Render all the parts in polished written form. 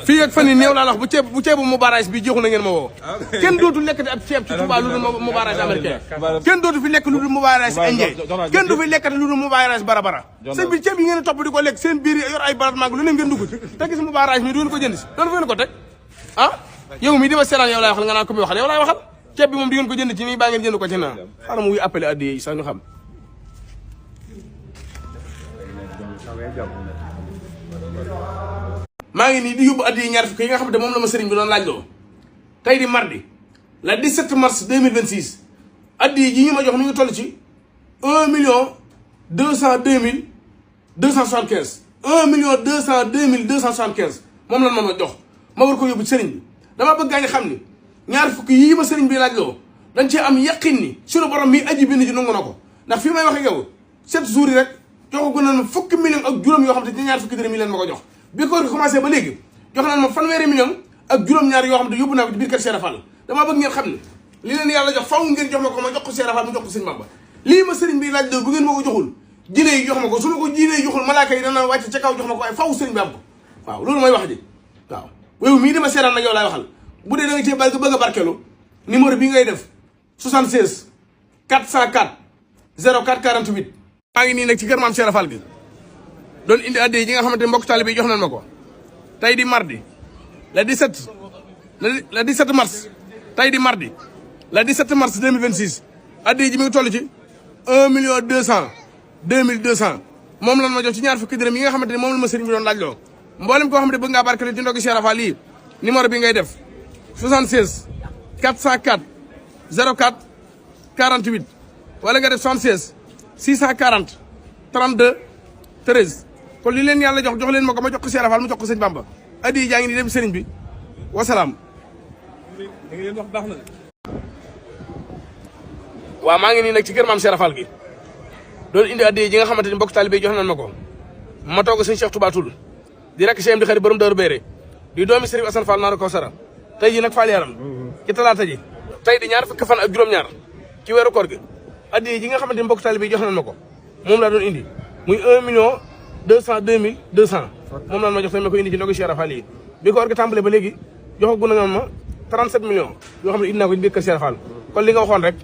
fii ak fan yii néew laa la wax bu ceebu Moubarage bi jeexu na ngeen ma woo. kenn dootu lekkati ab ceeb ci Touba lu dul Moubarage américain. kenn dootu fi lekk lu dul Moubarage indien. kenn du fi lekkati lu dul Moubarage barabara. sëñ bi ceeb yi ngeen topp di ko lekk seen biir yor ay baratmaag lu ne ngeen dugg ci te gis Moubarage mi doon ko jënd si doon fa ngeen ko teg ah yow mii di ma seetaan yow laay waxal nga naan ko muy waxal yow laay waxal ceeb bi moom di ngeen ko jënd ci nii baa ngeen jënd ko ci naa xaaral mu wuy appelé addiye yi sax ñu xam. maa ngi nii di yóbbu addiye ñaar fukk yi nga xam ne moom la ma sëriñ bi doon laaj loo tey di mardi la 17 mars 2026 addiye ji ñu ma jox mi ngi toll ci 1 million 202 275 1 million 202 275 moom lan ma jox ma war ko yóbbu ci sëriñ bi dama bëgg gaa ñi xam ni ñaar fukk yii ma sëriñ bi laaj loo dañ cee am yaqin ni suñu borom mi aji bind ji nangu na ko ndax fii may wax ak yow 7 jours yi rek jox ko gën a fukki million ak juróom yoo xam te ñaar fukki dërëm yi leen ma ko jox bi koor gi commencé ba léegi jox naan ma fanweeri million ak juróom-ñaar yoo xam te yóbbu naa ko ci biir kër Cheikh Fall damaa bëgg ngeen xam ne li leen yàlla jox faw ngeen jox ma ko ma jox ko Cheikh Fall mu jox ko sëñ Bamba lii ma sëriñ bi laaj loo bu ngeen ma ko joxul jinne yi jox ma ko su ma ko jinne yi joxul malaaka yi dana wàcc ca kaw jox ma ko waaye faw sëriñ bi am ko waaw loolu mooy wax ji waaw yow mii dama seetaan nag yow laay waxal bu dee da nga cee bëgg a barkeelu numéro bi ngay def 76 404 04 48 maa ngi nii nag ci kër maam Cheikh Fall gi doon indi addiya yi nga xamante ne mbokk taalibe yi jox nañ ma ko tey di mardi le 17 le 17 mars tey di mardi le 17 mars 2026 addiya ji mi ngi toll ci 1 million 200 2200 moom lan ma jox ci ñaar fukki dërëm yi nga xamante ne moom la ma sëriñ bi doon laaj loo mboolem koo xamante ne bëgg ngaa barkelu ci ndogu Cheikh Fall yi numéro bi ngay def 76 404 04 48 wala nga def 76 640 32 13 kon li leen yàlla jox leen ma ko ma jox ko Cheikh Fall mu jox ko sëñ Bamba addi jaa ngi nii dem sëriñ bi wasalaam. waaw maa ngi nii nag ci kër maam Cheikh Fall gi doon indi addi ji nga xamante ni mbokk taalibe jox nañ ma ko ma toog sëñ Cheikh Touba Toul di rek Cheikh di xarit borom Daaru Béere di doomi Sëriñ Assane Fall naaru Kawsara tey ji nag Fall yaram ci talaata ji tey di ñaar fukki fan ak juróom-ñaar ci weeru koor gi addi ji nga xamante ni mbokk taalibe jox nañ ma ko moom laa doon indi muy 1 million 202 200 moom laa ma jox tamit ma ko indi ci ndogu Cheikh Fall yi bi koor gi tàmbalee ba léegi joxagu na ma 37 millions yoo xam ne indi naa ko ci biir kër Cheikh Fall kon li nga waxoon rek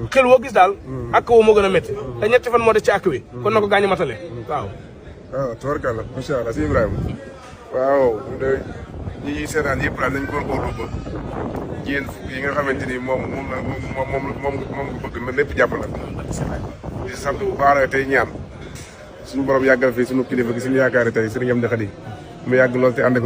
xel woo gis daal ak woo moo gën a métti te ñetti fan moo des ci ak wi kon na ko gaañu matale waaw. waaw tubarkalla macha allah si Ibrahima waaw ñi ñuy seetaan yëpp daal nañ góorgóorlu ba yéen yi nga xamante ni moom nga bëgg na lépp jàpp na di sant bu baax tey ñaan suñu borom yàggal fii suñu kilifa gi suñu yaakaari tey Sëriñ Amdi Xadi mu yàgg lool te ànd